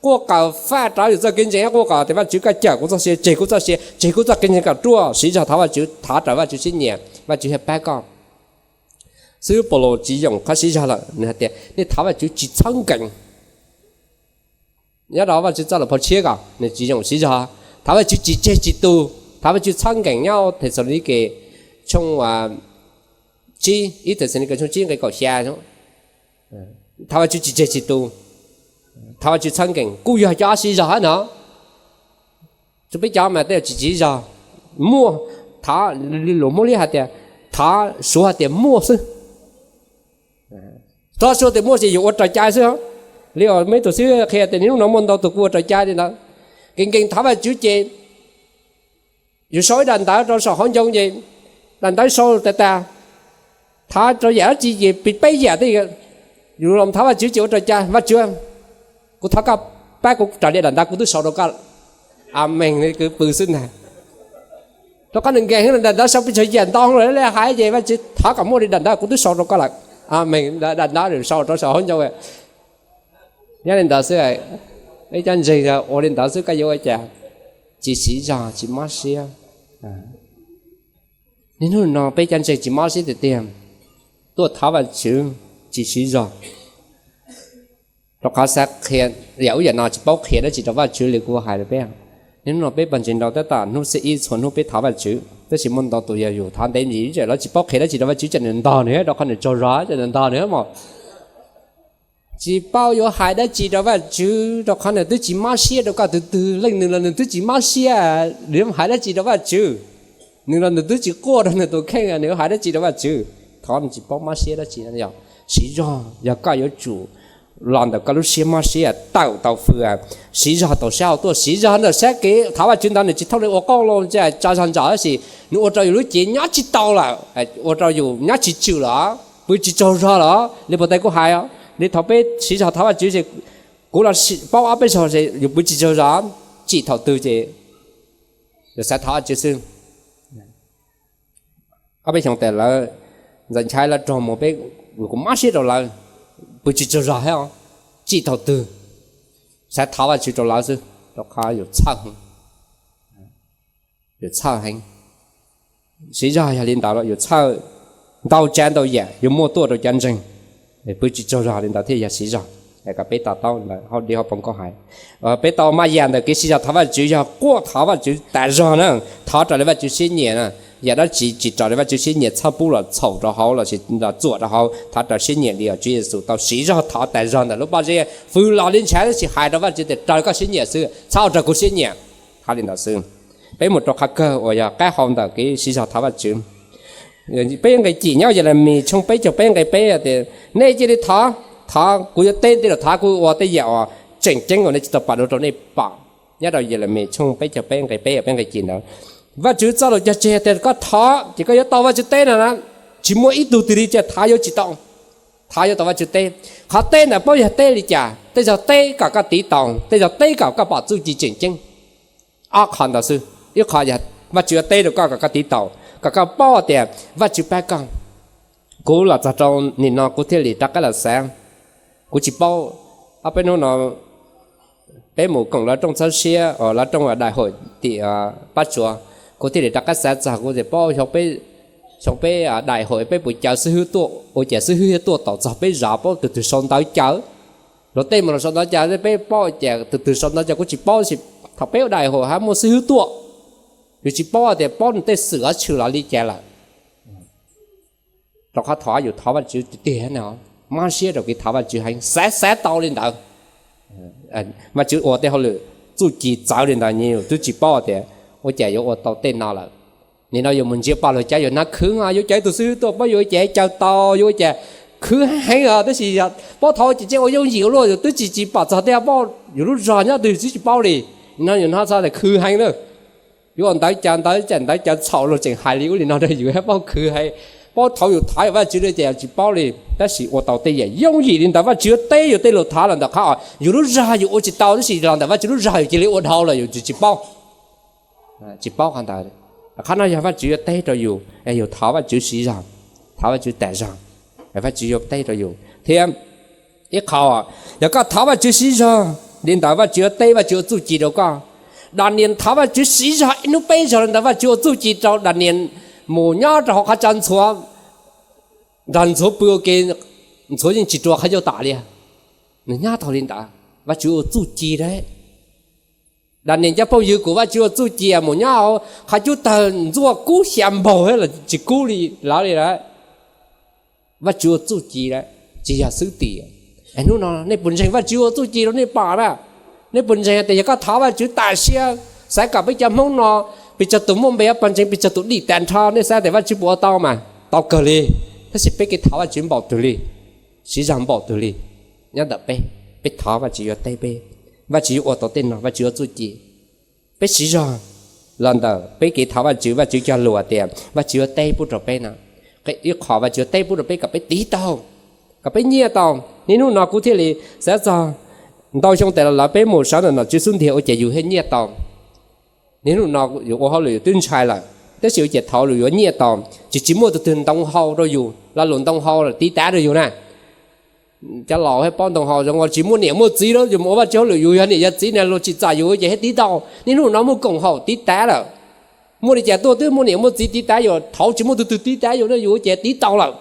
Quaj kom faj rau yus txoj kev ntseeg, quaj kom tias Vajtswv koj cawm kuv txoj sia, tseg kuv txoj sia, tseg kuv txoj kev ntseeg kom ruaj, siv zog thov Vajtswv, thov raws Vajtswv siab nyiam, Vajtswv thiaj pab koj. Xib hwb Paulus tsis yoom qhov siv zog lawm, nws hais tias nej thov Vajtswv tsis txhawb nkees. Nyob rau Vajtswv txoj lus phau tshiab ko nws tsis yoom siv zog, thov Vajtswv tsis tseg tsis tu, thov Vajtswv txhawb nkees. Nyob Thexalaunikes tshooj tsib, ib Thexalaunikes tshooj tsib nqe kaum xya, thov Vajtswv tsis tseg tsis tu, thov Vajtswv txhawb nkees kuj yog cov siv zog hab no. Tsuas peb cov mas tej tsis siv zog, muaj, thov, luag Hmoob liab hais tias, thov suav hais tias muaj xwb. Thov suav tias muaj ces yus ua raws cai xwb. Li uas muaj ib tug xib hwb qhia tias hnub no muaj ntau tus kuj ua raws cai li ntawd. Nkees nkees thov Vajtswv ces yus sau ib daim ntawv rau saum hauv ncoo ces daim ntawv sau tas tas, thov rau yam dab tsi ces peb yam tej, yus los thov Vajtswv ces ua raws cai, Vajtswv, kuv thov koj pab kuv raws li daim ntawv kuv twb sau rau koj. Amees, kwv pw xwb ntag. Rau qhov nws nkees, daim ntawv sau pes tsawg yam ntau lawm, hais ces Vajtswv, thov kom muaj li daim ntawv kuv twb sau rau koj lawm. Amees, daim ntawv sau rau saum hauv ncoo. Nyob li ntawd xwb, peb cov ntseeg yog ua li ntawd xwb koj yuav ua cas? Tsis siv zog tsis mob siab. Niaj hnub no peb cov ntseeg tsis mob siab tiag tiag, tuaj thov Vajtswv tsis siv zog, rau qhov xav qhia yam ub yam no tsis paub qhia dab tsi rau Vajtswv li kuv hais rau peb. Niaj hnub no peb pawg ntseeg nrau tab tom hnub xiab ib txhua hnub peb thov Vajtswv, tab sis muaj ntau tus yog yus thov ntev ntsis lawv tsis paub qhia dab tsi rau Vajtswv, ces nws ntog nws, rau qhov nws tsaug zog ces nws ntog nws mas tsis paub yuav hais dab tsi rau Vajtswv, rau qhov nws twb tsis mob siab rau koj tus twg, leej nws los nws twb tsis mob siab, nws yuav hais dab tsi rau Vajtswv? Nws los nws twb tsis quaj rau nws tus kheej, nws yuav hais dab tsi rau Vajtswv? Thov nws tsis paub mob siab dab tsi no yog siv zog, yog koj yuav tsum los ntawm koj lub siab mob siab tawm tau fws, siv zog tau sab hauv tuaj, siv zog ntawm sab kev thov Vajtswv ntawd nws tsis thooj li ua qauj loo tsa tso zog ntsaum, tab sis nws ua rau yus lub cev nyob tsis tau lawm, ua rau yus nyob tsis tswm lawm, pw tsis tsaug zog lawm. Li puag ta kuj hais, li thaum peb siv zog thov Vajtswv es kuv los paub ob peb zaug es yus pw tsis tsaug zog, tsim thaum twg ces yus xav thov Vajtswv xwb. Ob peb xyoos tas lawv, Ntxawm Nchaiv lawv raug mus peb, kuv mob siab rau lawv, pw tsis tsaug zog thiab, tsim thaum twg xav thov Vajtswv rau lawv xwb, rau qhov yus txhawj heev, yus txhawj heev. Siv zog yog li ntawd los yus txhawj ntau tsav ntau yam yuav muaj tuaj rau cov ntseeg, pw tsis tsaug zog li ntawd thiaj yog siv zog. Kom peb to taub ntawd hauv li hauv paus nkauj hais, peb tau maj yam ntawm kev siv zog thov Vajtswv yog quaj thov Vajtswv tas zog na, thov raws li Vajtswv siab nyiam na. Yam dab tsi tsis raws li Vajtswv siab nyiam txhob pub los txhaum rau hauv lossis los txuam rau hauv, thov raws siab nyiam li uas Tswv Yexus tau siv zog thov tas zog ntawm lub pob zeb, fws los li ntshav tab sis hais rau Vajtswv tias raws koj siab nyiam xwb, txhob ua raws kuv siab nyiam. Thov li ntawd xwb. Peb mus rau qhov kawg uas yog qab hau ntawm kev siv zog thov Vajtswv. Peb nqe cim nyob Yelemis tshooj peb caug peb nqe peb tias, nej cia li thov, thov kuv yuav teb tej lus, thov kuv ua tej yam uas tseem ceeb uas nej tsis tau pom dua rau nej pom. Nyob rau Yelemis tshooj peb caug peb nqe peb, peb nqe cim ntawd, Vajtswv txoj lus cog tseg tias koj thov ces koj yuav tau Vajtswv teb no na. Tsis muaj ib tug twg li tias thov yuav tsis tau, thov yuav tau Vajtswv teb. Qhov teb ntawd paub yog teb li cas, tej zaug teb kom koj tiv taus, tej zaug teb kom koj pom txuj ci tseem ceeb. Ob qho ntawd xwb. Ib qho yog Vajtswv yuav teb rau koj kom koj tiv taus, kom koj paub tias Vajtswv pab koj. Kuv los txog rau nim no kuv thiaj li rov qab los xav, kuv tsis paub. Ob peb hnub no peb mus koom lawv rooj txhawb siab, lawv rooj dai hawm tim Pab Tsuas, kuv thiaj li rov qab xav txog kuv tias paub xyov peb dai hawm peb puas caw xib hwb tuaj, ua cas xib hwb thiaj tuaj tau txog peb zos, paub tus twg sau ntawv caw. Luag tej mus los sau ntawv caw, peb paub cas tus twg sau ntawv caw kuv tsis paub, tab sis thaum peb ua dai hawm hab muaj xib hwb tuaj, Yus tsis paub tias paub nws tej xwm txheej los li cas lawm. Rau qhov thov yus thov Vajtswv tiag tiag no, mab siab rau kev thov Vajtswv heev, xav xav tau li ntawd. Vajtswv ua tej hauj lwm txuj ci txawv li ntawd, yus twb tsis paub tias ua cas yuav ua tau tej no lawm. Nim no yus mus ntsia pom luag cav yus hnov khwv, yuav cav tus xib hwb tuaj paub yus ua cas caw tau, yus ua cas khwv heev os, tab sis paub thov ces ua yooj yim ua luaj, yus twb tsis tsis pom txog tej paub yus lub zog nyob twg twb tsis paub li. Nim no yus hnov txog tias khwv heev na. Yus ua ntawv caw ntawv, caw ntawv caw txhaum luag tseem hais li ub li no rau yus, paub khwv heev. Paub thov yus thov Vajtswv li ces tsis paub li, tab sis ua tau tej yam yooj yim li ntawd, Vajtswv yuav teb yus tej lus thov los ntawm qhov yus lub zog yus ua tsis tau, tab sis los ntawm Vajtswv lub zog yus cia li ua dhau lawm yus tsis paub. Tsis paub qhov ntawd. Qhov no yog Vajtswv yuav teb rau yus, yus thov Vajtswv siv zog, thov Vajtswv tas zog, Vajtswv yuav teb rau yus thiab. Ib qho, yog koj thov Vajtswv siv zog li ntawd, Vajtswv yuav teb, Vajtswv ua txuj ci rau koj. Daniel thov Vajtswv siv zog ib hnub peb zaug li ntawd, Vajtswv ua txuj ci rau Daniel mus nyob rau hauv qhov tsov ntxhuav, nrog ntxhuav pw ua ke, ntxhuav yeej tsis rua qhov ncauj tom li. Nws nyob tau li ntawd, Vajtswv ua txuj ci rau Daniel cov phooj ywg, kuv Vajtswv ua txuj ci mus nyob hauv qhov cub tawg ntxuaj kub xya npaug los tsis kub li lawv li lawm. Vajtswv ua txuj ci lawm, tsis yog xwb tias, hnub no nej puas ntseeg Vajtswv ua txuj ci rau nej pom na? Nej puas ntseeg tias yog koj thov Vajtswv tas siab, xav kom peb cov Hmoob no, pes tsawg tus muaj npe pawg ntseeg, pes tsawg tus dim tas nrho, nej xav tias Vajtswv puas ua tau mas? Tau kawg li. Tab sis peb kev thov Vajtswv npaum twg li, siv zog npaum twg li nyob ntawm peb. Peb thov Vajtswv yuav teb peb, Vajtswv yuav ua tau tej no, Vajtswv ua txuj ci. Peb siv zog los ntawm peb kev thov Vajtswv, Vajtswv cog lus tias Vajtswv yuav teb pub rau peb no. Ib qho Vajtswv yuav teb pub rau peb kom peb tiv tau, kom peb nyiaj tau. Niaj hnub no kuv thiaj li xav txog ntau xyoo tas los lawm peb mus sawv ntawm nom tswv xub ntiag ua cas yus thiaj nyiaj tau. Niaj hnub no yus ua hauj lwm yus twb ntshai lawm, tab sis ua cas thaum lus yuav nyiaj tau, tsis tsis muaj tus twg ntoo hau rau yus, lo lus ntoo hau tiv tav rau yus na. Cov laus thiaj paub ntoo hau zoo, tsis muaj niam muaj txiv lawm yus mus ua Vajtswv hauj lwm yus yog niam yog txiv na, luag tsim txom yus ua cas thiaj tiv tau. Niaj hnub no muaj koom haum tiv tav lawm. Muaj li cas tuaj twb muaj niam muaj txiv tiv tav yus, thaum tsis muaj tus twg tiv tav yus no yus ua cas tiv tau lawm.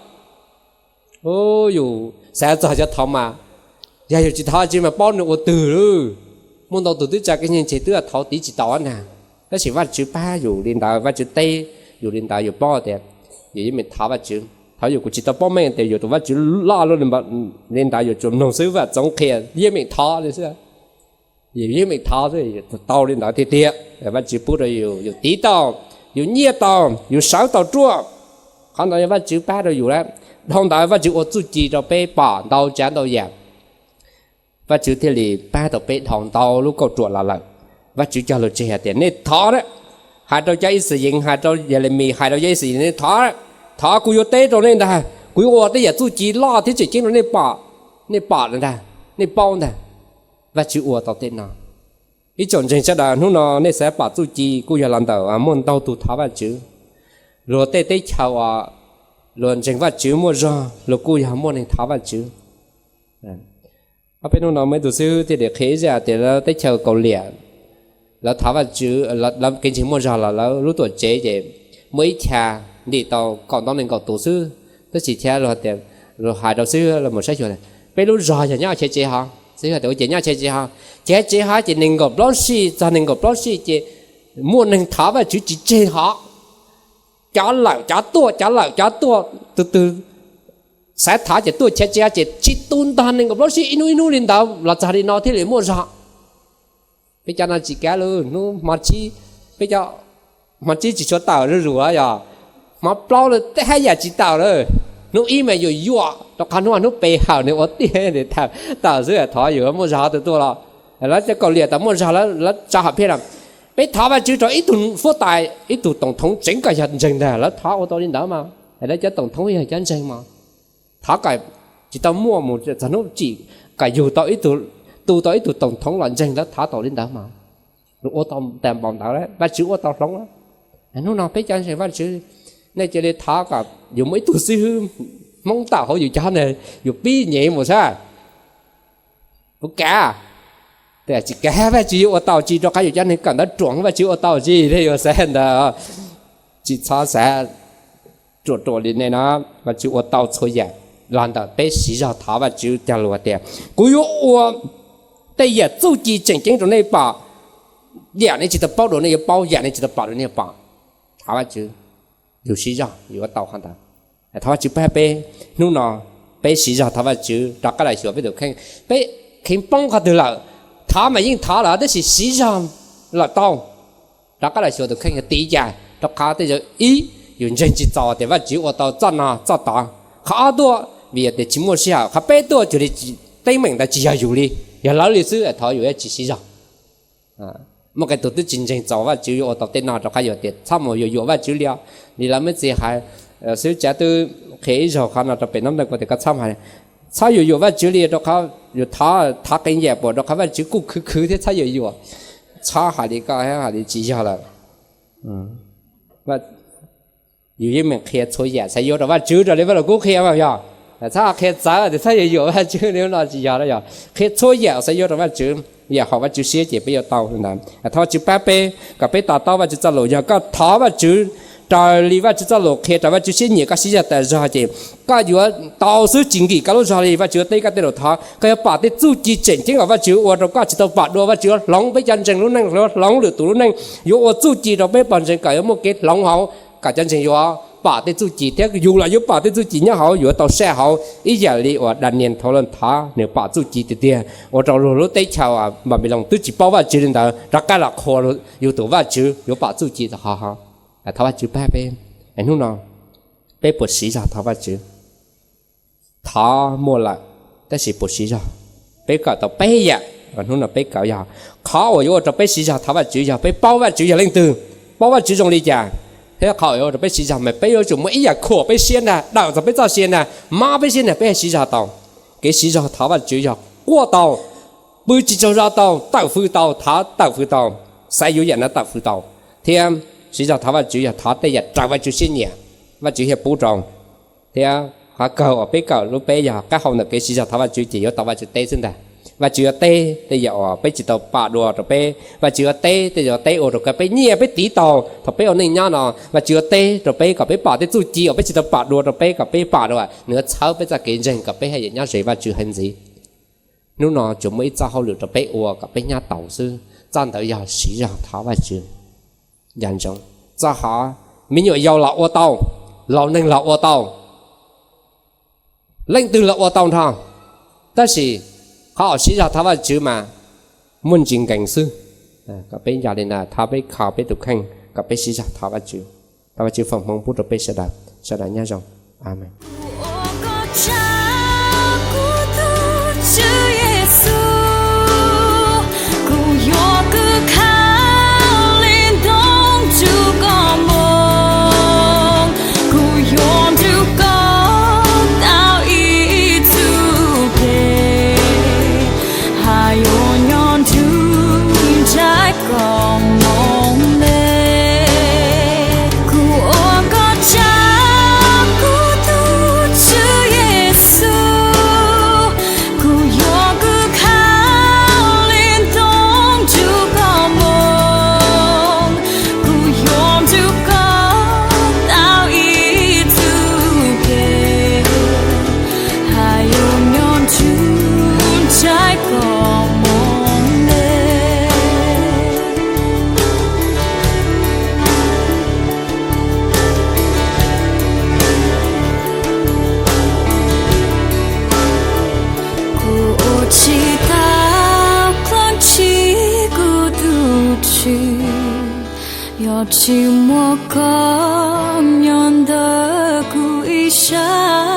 Yus xav txog cov thaum mas, yog yus tsis thov Vajtswv mas paub nws ua twg lawm. Muaj ntau tus twb tsa kev nyiaj ntseg twb thov tiv tsis tau na. Tab sis Vajtswv pab yus li ntawd, Vajtswv teb yus li ntawd, yus paub tias yus yeej meem thov Vajtswv. Thaum yus kuv tsis tau paub meej tias yus tus Vajtswv loj luaj li ntawd, yus tsuas mloog xwb, Vaj Txoov qhia yeej meem thov li xwb. Yus yeej meem thov xwb, tau li ntawd tiag tiag. Vajtswv pub rau yus, yus tiv tau, yus nyiaj tau, yus sawv tau ruaj. Qhov ntawd yog Vajtswv pab rau yus lawm. Dhau ntawd Vajtswv ua txuj ci rau peb pom ntau tsav ntau yam. Vajtswv thiaj li pab tau peb dhau ntau lub kauj ruam los lawm. Vajtswv cog lus tseg hais tias nej thov na, hais rau cov Ixayees, hais rau Yelemis, hais rau cov Ixayees, nej thov, thov kuv yuav teb rau nej ntag, kuv yuav ua tej yam txuj ci loj thiab tseem ceeb rau nej pom, nej pom ntag, nej paub ntag. Vajtswv ua tau tej no. Ib tsoom ntseeg sawv daws, hnub no nej xav pom txuj ci kuj yog los ntawm muaj ntau tus thov Vajtswv. Luag tej teb chaws uas luag ntseeg Vajtswv muaj zog, luag kuj yog muaj neeg thov Vajtswv. Ob peb hnub no muaj ib tug xib hwb thiaj li qhia ib zaj tias lawv teb chaws Kaus Liam, lawv thov Vajtswv, lawv kev ntseeg muaj zog los lawv lub tuam tsev ces muaj ib chav ntim tau kaum ntau nees nkaum tus xwb. Tab sis thiab luag tias, luag hais rau xib hwb los mus saib xyuas, peb lub zog yog nyob chav tsev hov? Xib hwb tias ua cas nyob chav tsev hov? Chav tsev hov ces nees nkaum plaub sij txog nees nkaum plaub sij ces muaj neeg thov Vajtswv tsis tseg hov. Cov lawm cov tuaj, cov lawm cov tuaj, tus twg xav thov ces tuaj chav tsev hov ces tsis tu ntog nees nkaum plaub sij ib hnub ib hnub li ntawd los txog li no thiaj li muaj zog. Peb cov no tsis kav lawm, hnub hmo tsib, peb cov hmo tsib tsis tshua tawm zuj zus yog, hmo plaub lawm tej haj yam tsis tawm lawm. Hnub ib mas yuam yuam rau qhov hnub hnub peb hawm nws ua tiag nws tawm xwb, thov yus muaj zog tus tuaj los. Lawv cov Kaus Liam tau muaj zog, lawv tso hom phiaj los, peb thov Vajtswv rau ib tug fuab tais, ib tug toom thoob tseem kom yog ntseeg ntag, lawv thov ua tau li ntawd mas lawv cov toom thoob yog cov ntseeg mas. Thov kom tsis tau muaj mus txog hnub tsim kom yug tau ib tug, tu tau ib tug toom thoob los ntseeg, lawv thov tau li ntawd mas. Ua tau tas npaum ntawd, Vajtswv ua tau hloov. Hnub no peb cov ntseeg Vajtswv, nej cia li thov kom yus muaj ib tug xib hwb Hmoob tawm hauv yus cov ntawd, yus pib nyem mus saib puas kav. Tsis kav, Vajtswv yuav ua tau tsis rau qhov yus cov neeg kawm ntawv ruam, Vajtswv ua tau tsis, nej yuav xav ntawd, tsis txhob xav ruam ruam li nej no. Vajtswv ua tau txhua yam los ntawm peb siv zog thov Vajtswv cog lus tias, kuv yuav ua tej yam txuj ci tseem ceeb rau nej pom. Yam nej tsis tau paub dua nej yuav paub, yam nej tsis tau pom dua nej yuav pom. Thov Vajtswv, yus siv zog yuav tau qhov ntawd. Thov Vajtswv pab peb hnub no, peb siv zog thov Vajtswv rov qab los xyuas peb tus kheej. Peb kheev poob qhov twg lawm, thov mas yeej thov lawm tab sis siv zog lawm tau. Rov qab los xyuas tus kheej yog tiv cas, rau qhov tej zaum ib, yus ntseeg tsis txaus tias Vajtswv ua tau txoj no txoj tod. Qhov ob tuaj vim yog tias tsis muaj sij hawm, qhov peb tuaj cuag li teeb meem ntawd tsis yog yus li, yog lawv li xwb, thov yus yuav tsis siv zog. Muaj qee tus twb tsis ntseeg txaus Vajtswv yuav ua tau tej no rau qhov yog tias txhob mus yuam yuam Vajtswv li os. Li lawv me txiv hais xwb, tsav twb qhia ib zaug qhov no rau pem nab ntawm kuv tias koj txhob hais, txhob yuam yuam Vajtswv li rau qhov yus thov, thov qee yam puas rau qhov Vajtswv kuj khwv khwv thiab txhob yuam yuam. Txhob hais li koj hais li tsis yog lawm. Yus yeej meem qhia txhua yam xav yuav rau Vajtswv raws li Vaj Lus Kub qhia mas yog, txhob qhia txawv tias txhob yuam yuam Vajtswv li no tsis yog no yog qhia txhua yam xav yuav rau Vajtswv, yam haum Vajtswv siab ces peb yuav tau ntawd. Thov Vajtswv pab peb kom peb to taub Vajtswv txoj lus, yog koj thov Vajtswv raws li Vajtswv txoj lus qhia raws Vajtswv siab nyiam, koj siv zog tas zog ces koj yuav tau xwb, tsis nkim koj lub zog li. Vajtswv yuav teb koj tej lus thov, koj yuav pom tej txuj ci tseem ceeb uas Vajtswv ua rau koj tsis tau pom dua. Vajtswv yuav hloov peb cov ntseeg lub neej, hloov lwm tus lub neej, yuav ua txuj ci rau peb pawg ntseeg kom yuav muaj kev hloov hauv, kom cov ntseeg yuav pom tej txuj ci thiab yus los yuav pom tej txuj ci nyob hauv, yuav tau saib hauv ib yam li uas Daniyees thov, thov nws pom txuj ci tiag tiag ua rau luag lub teb chaws Npanpiloos twb tsis paub Vajtswv li ntawd rov qab los qhuas yus tus Vajtswv yuav pom txuj ci tau hov. Thov Vajtswv pab peb hnub no, peb puas siv zog thov Vajtswv? Thov muaj lawm, tab sis puas siv zog? Peb kawm tau peb yam, hnub no peb kawm yog qhov uas yuav ua rau peb siv zog thov Vajtswv yog peb paub Vajtswv yog leej twg, paub Vajtswv zoo li cas, thiab qhov uas yuav ua rau peb siv zog mas peb yuav tsum muaj ib yam khuam peb siab ntag, dawm txog peb txoj sia ntag, mob peb siab ntag peb thiaj siv zog tau. Kev siv zog thov Vajtswv yog quaj tau, pw tsis tsaug zog tau, tawm fws tau, thov tawm fws tau, xav yuav yam no tawm fws tau, thiab siv zog thov Vajtswv yog thov tej yam raws Vajtswv siab nyiam, Vajtswv thiaj pub rau. Thiab qhov kawg uas peb kawm lub peb yog qab hau ntawm kev siv zog thov Vajtswv ces yuav tau Vajtswv teb xwb ntag. Vajtswv yuav teb tej yam uas peb tsis tau pom dua rau peb, Vajtswv yuav teb tej yam teb ua rau koj peb nyiaj peb tiv tau thaum peb ua neej nyob no, Vajtswv yuav teb rau peb kom peb pom tej txuj ci uas peb tsis tau pom dua rau peb kom peb pom dua, nws yuav txhawb peb txoj kev ntseeg kom peb haj yam nyob ze Vajtswv heev ntxiv. Hnub no tsuas muaj ib txoj hauj lwm rau peb ua kom peb nyob taus xwb, txoj ntawd yog siv zog thov Vajtswv. Nco ntsoov, txoj hauv, me nyuam yaus los ua tau, laus neeg los ua tau, leej twg los ua tau nrho, tab sis qhov uas siv zog thov Vajtswv mas muaj ntsis nkees xwb. Kom peb nco li ntawd, thov peb kho peb tus kheej kom peb siv zog thov Vajtswv. Thov Vajtswv foom hmoov pub rau peb sawv daws, sawv daws nyob zoo. Amees. Kuv ua tsis tau dlaab tsi kuv tus Tswv, yog tsis muaj koj nyob ntawm kuv ib sab.